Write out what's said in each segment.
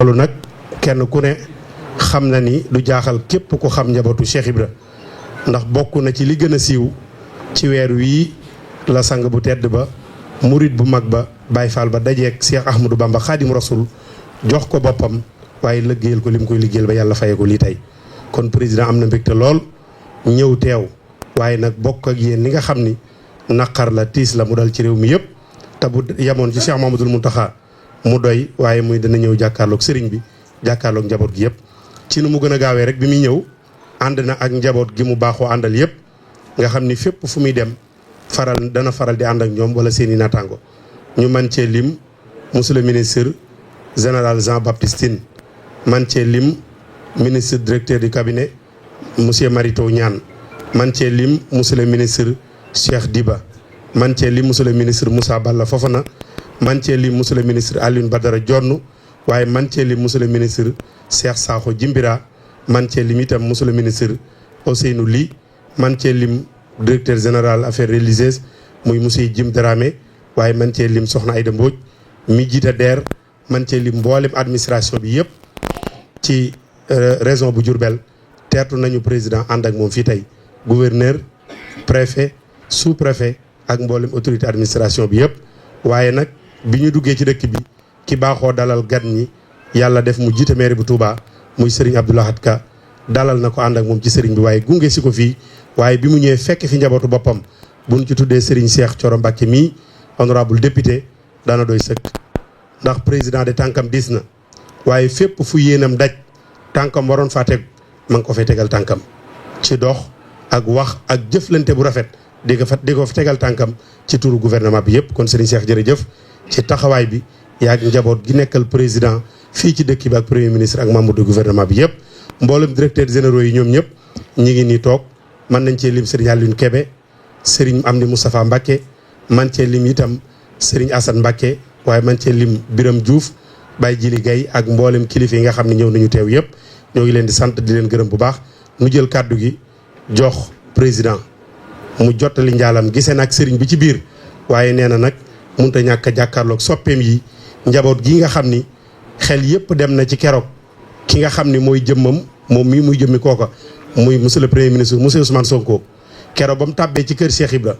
loolu nag kenn ku ne xam na ni du jaaxal képp ku xam njabootu Cheikh Ibra ndax bokk na ci li gën a siiw ci weer wii la sang bu tedd ba murit bu mag ba Baye Fall ba dajeeg Cheikh Ahmadou Bamba Khadim Rasoul jox ko boppam waaye liggéeyal ko li mu koy liggéeyal ba yàlla faye ko lii tey kon président am na mbégte lool ñëw teew waaye nag bokk ak yéen li nga xam ni naqar la tiis la mu dal ci réew mi yëpp te bu yemoon ci Cheikh Mamadou Mountakha mu doy waaye muy dana ñëw jàkkaarloog sëriñ bi jàkkaarloog njaboot gi yëpp ci nu mu gën a gaawee rek bi muy ñëw ànd na ak njaboot gi mu baaxoo àndal yëpp nga xam ni fépp fu muy dem dana faral di ànd ak ñoom wala seen i naataango ñu man cee lim monsieur le ministre général Jean Baptiste Tine man cee lim ministre directeur du cabinet monsieur Marito Niane man cee lim monsieur le ministre Cheikh Diba man cee lim monsieur le ministre Moussa Balla Fofana man cee lim monsieur le ministre Alioune Badara Dione waaye man cee lim monsieur le ministre Cheikh Sakho Jimbira man cee lim itam monsieur le ministre Ousseynou Ly man cee lim directeur général affaires religieuses muy monsieur Jim Dramé waaye man cee lim soxna Aïda Mbodj mi jiite DER man cee lim mboolem administration bi yëpp ci région bu Diourbel teertu nañu président ànd ak moom fii tey gouverneur préfet sous préfet ak mboolem autorité administration bi yëpp waaye nag bi ñu duggee ci dëkk bi ki baaxoo dalal gan ñi yàlla def mu jiite maire bu Touba muy Serigne Abdou Lahad Ka dalal na ko ànd ak moom ci Serigne bi waaye gunge si ko fii waaye bi mu ñëwee fekk fi njabootu boppam buñ ci tuddee Serigne Cheikh Thioro Mbacké mii honorable député dana doy sëkk ndax président de tànkam diis na waaye fépp fu yéenam daj tànkam waroon faa teg ma ngi ko fay tegal tànkam ci dox ak wax ak jëflante bu rafet di ko fa tegal tànkam ci turu gouvernement bi yëpp kon Serigne Cheikh jërëjëf ci taxawaay bi yaag njaboot gi nekkal président fii ci dëkk bi ak premier ministre ak membre du gouvernement bi yëpp mboolem directeur généraux yi ñoom ñëpp ñi ngi nii toog mën nañ cee lim Serigne Alioune Kébé Serigne Amdi Moustapha Mbacké man cee lim itam Serigne Assane Mbacké waaye man cee lim Biram Diouf Baye Jili Gaye ak mboolem kilifa yi nga xam ne ñëw nañu teew yëpp ñoo ngi leen di sant di leen gërëm bu baax nu jël kàddu gi jox président mu jottali njaalam gisee nag Serigne bi ci biir waaye nee na nag mënut a ñàkk a jàkkaarloog soppeem yi njaboot gi nga xam ni xel yëpp dem na ci keroog ki nga xam ni mooy jëmmam moom mii muy jëmmi kooka muy monsieur le premier ministre monsieur Ousmane Sonko keroog ba mu tàbbee ci kër Cheikh Ibra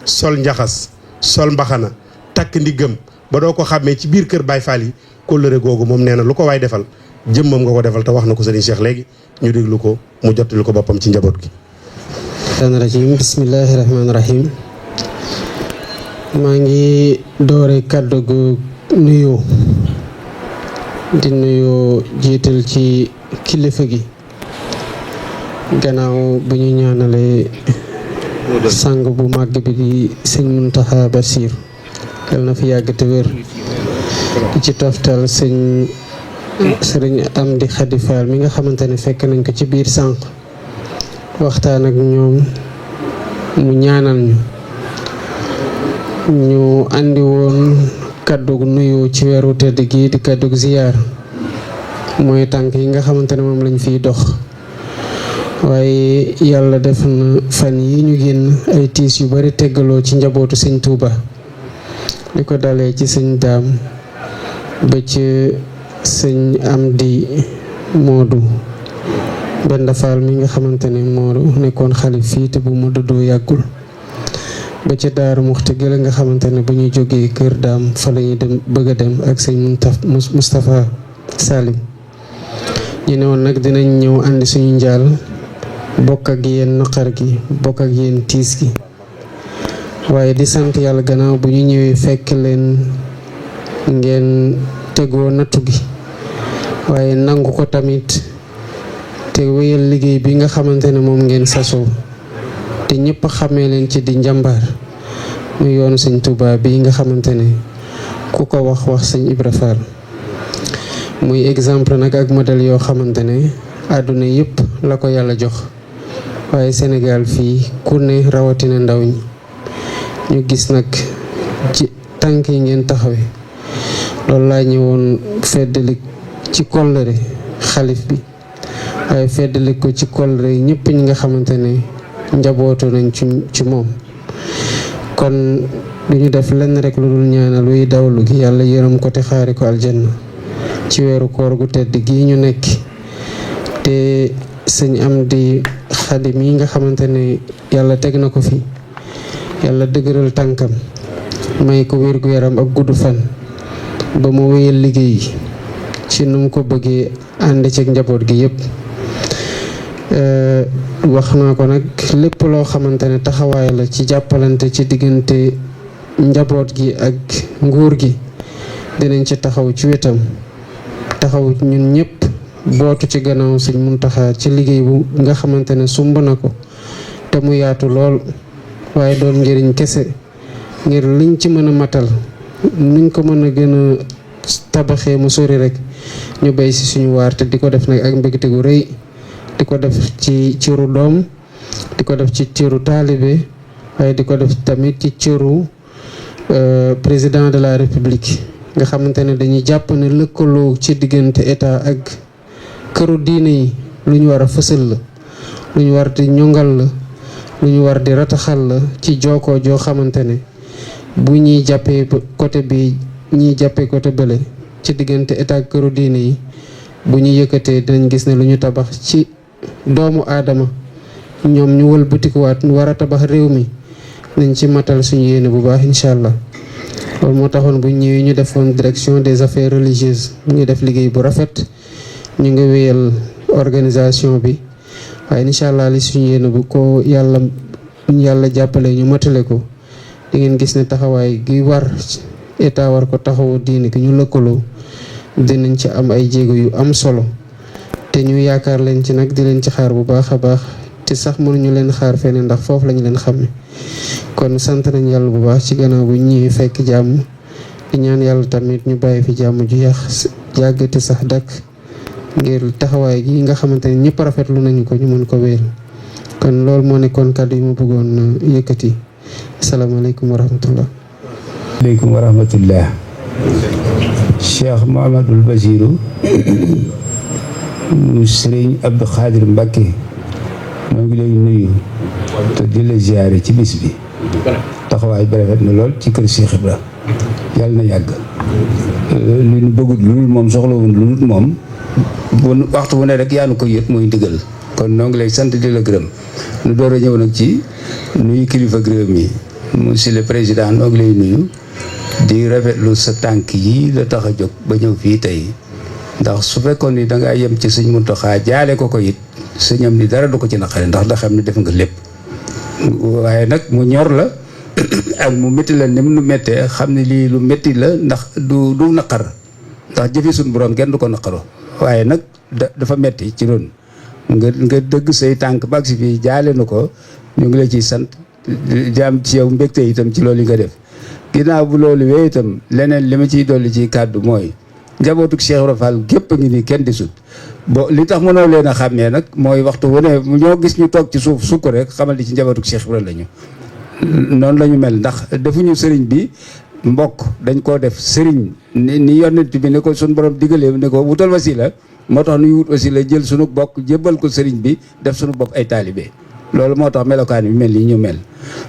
sol njaxas sol mbaxana takk ndiggam ba doo ko xàmmee ci biir kër Baye Fall yi kóllëre googu moom nee na lu ko waay defal jëmmam nga ko defal te wax na ko Serigne Cheikh léegi ñu déglu ko mu jottali ko boppam ci njaboot gi. rajim bismillahi rahmaani rahim maa ngi doore kàddu gu nuyoo di nuyoo jiital ci kilifa gi gannaaw bu ñu ñaanalee sang bu màgg bi di sëñ Mountakha Bassir yal na fi yàgg te wér di ci toftal sëriñ Amdi Khady Fall mi nga xamante ne fekk nañ ko ci biir sànq waxtaan ak ñoom mu ñaanal ñu andi woon kàddug nuyu ci weeru tëdd gi di kàddug ziyaar mooy tànk yi nga xamante ne moom lañ fiy dox waaye yàlla def na fan yi ñu génn ay tiis yu bari teggaloo ci njabootu sëñ Touba li ko dalee ci sëñ Daam ba ci sëñ Amdi Moodu Benda Fall mi nga xamante ne moo nekkoon xalif fii te bu mu dëddoo yàggul ba ci Daaru Muxti gëla nga xamante ne bu ñuy jógee kër Daam fa la ñuy dem bëgg a dem ak sëñ Moustapha Salim ñu ne woon nag dinañ ñëw àndi suñu njaal bokk ak yéen naqar gi bokk ak yéen tiis gi waaye di sant yàlla gannaaw bu ñu ñëwee fekk leen ngeen tegoo nattu gi waaye nangu ko tamit te wéyal liggéey bi nga xamante ne moom ngeen sasoo te ñëpp xamee leen ci di njàmbaar mu yoonu sëñ Touba bi nga xamante ne ku ko wax sëñ Ibra Fall muy exemple nag ak modèle yoo xamante ne àdduna yëpp la ko yàlla jox waaye Sénégal fii ku ne rawatina ndaw ñi ñu gis nag ci tànk yi ngeen taxawe loolu laa ñëwoon feddali ci kóllëre xalif bi waaye feddali ko ci kóllëre ñëpp ñi nga xamante ne njabootu nañ ci moom kon du ñu def lenn rek lu dul ñaanal luy dawlu gi yàlla yërëm ko te xaari ko aljanna ci weeru koor gu tedd gii ñu nekk te sëñ Amdi Xadim yi nga xamante ne yàlla teg na ko fi yàlla dëgëral tànkam may ko wér gu yaram ak gudd fan ba mu wéyal liggéey ci nu mu ko bëggee ànd ceeg njaboot gi yépp wax naa ko nag lépp loo xamante ne taxawaay la ci jàppalante ci diggante njaboot gi ak nguur gi dinañ ci taxaw ci wetam taxaw ñun ñëpp bootu ci gannaaw Sëñ Muntaxa ci liggéey bu nga xamante ne sumb na ko te mu yaatu lool waaye doon njëriñ kese ngir liñ ci mën a matal nuñ ko mën a gën a tabaxee mu sori rek ñu béy si suñu waar te di ko def nag ak mbégte gu rëy di ko def ci cëru doom di ko def ci cëru taalibe waaye di ko def tamit ci cëru président de la république nga xamante ne dañuy jàpp ne lëkkaloo ci diggante état ak këru diine yi lu ñu war a fësal la lu ñu war di ñongal la lu ñu war di rataxal la ci jookoo joo xamante ne bu ñuy jàppee côté bi ñiy jàppee côté bële ci diggante état ak këru diine yi bu ñu yëkkatee dinañ gis ne lu ñu tabax ci doomu aadama ñoom ñu wëlbatikuwaat war a tabax réew mi nañ ci matal suñu yéene bu baax incha allah loolu moo taxoon bu ñëwee ñu defoon direction des affaires religieuses mu ngi def liggéey bu rafet ñu ngi wéyal organisation bi waaye incha allah li suñu yéene bu ko yàlla jàppale ñu matale ko di ngeen gis ne taxawaay gi war état war ko taxawu diine gi ñu lëkkaloo dinañ ci am ay jéego yu am solo te ñu yaakaar leen ci nag di leen ci xaar bu baax a baax te sax mënuñu leen xaar feneen ndax foofu lañu leen xàmme kon sant nañ yàlla bu baax ci gannaaw bu ñëwee fekk jàmm di ñaan yàlla tamit ñu bàyyi fi jàmm ju yàggati sax dakk ngir taxawaay gi nga xamante ne ñëpp rafetlu nañu ko ñu mën ko wéer kon loolu moo nekkoon kàddu yi ma bëggoon yëkkati asalaamaaleykum wa rahmatullah. aleykum wa rahmatullah. Cheikh Mouhamadoul Bachirou Sëriñ Abdou Khadir Mbacké moo ngi lay nuyu te di la ziare ci bis bi taxawaay bi rafet na lool ci kër Cheikh Ibra yàlla na yàgg li ñu bëggut lu dul moom soxlawul lu dul moom bu waxtu bu ne rek yaa nu ko yët mooy ndigal kon noo ngi lay sant di la gërëm nu door a ñëw nag ci nuyu kilifa réew mi monsieur le président noo ngi lay nuyu di rafetlu sa tànk yi la tax a jóg ba ñëw fii tey ndax su fekkoon ni dangaa yem ci sëñ Muntaxa jaale ko it sëñam ni dara du ko ci naqare ndax da xam ne def nga lépp waaye nag mu ñor la ak mu métti la ni mu nu méttee xam ne lii lu métti la ndax du naqar ndax jëfi suñu borom kenn du ko naqaroo waaye nag dafa metti ci noonu nga dëgg say tànk bag si fii jaale na ko ñu ngi la ciy sant jaam ci yow mbégte itam ci loolu yi nga def ginnaaw bu loolu wee itam leneen li ma ciy dolli ci kàddu mooy njabootuk Cheikh Ibra Fall gépp ngi nii kenn di sut bo li tax mënoo leen a xàmmee nag mooy waxtu wu ne ñoo gis ñu toog ci suuf sukk rek xamal di ci njabootuk Cheikh Ibra lañu noonu la ñu mel ndax defuñu sëriñ bi mbokk dañ koo def sëriñ ni yonent bi ne ko suñu borom digalee ne ko wutal wasila moo tax nuy wut wasila jël suñu bokk jébbal ko sëriñ bi def suñu bopp ay taalibe loolu moo tax melokaan bi mel ni ñu mel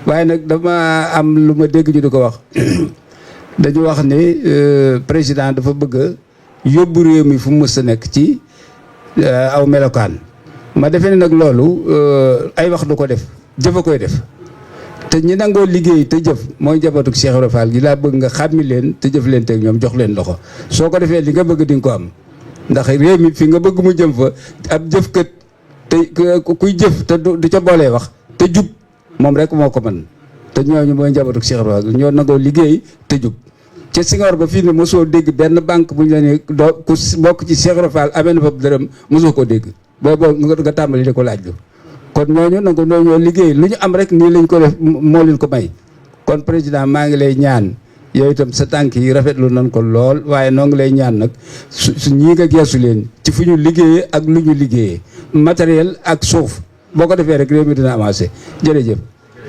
waaye nag dama am lu ma dégg ñu di ko wax dañu wax ni président dafa bëgg a yóbbu réew mi fu mu mës a nekk ci aw melokaan ma defee ne nag loolu ay wax du ko def jëf a koy def te ñi nangoo liggéey te jëf mooy njabootu Cheikh Ibra Fall gi laa bëgg nga xàmmi leen te jëf leen teg ñoom jox leen loxo soo ko defee li nga bëgg di nga ko am ndax réew mi fi nga bëgg mu jëm fa ab jëfkat te kuy jëf te du ca boolee wax te jub moom rek moo ko mën te ñooñu mooy njabootu Cheikh Ibra Fall ñoo nangoo liggéey te jub ca Senghor ba fii ne mosoo dégg benn banque bu ñu la ne doo ku bokk ci Cheikh Ibra Fall amee na fa dërëm mosoo koo dégg boobu nga tàmbali di ko laaj lu kon ñooñu nag ñoo liggéey lu ñu am rek nii lañ ko def moo leen ko may kon président maa ngi lay ñaan yow itam sa tànk yi rafetlu nañ ko lool waaye noo ngi lay ñaan nag su ñii nga geesu leen ci fu ñu liggéeyee ak lu ñu liggéeyee matériel ak suuf boo ko defee rek réew mi dina avancé jërëjëf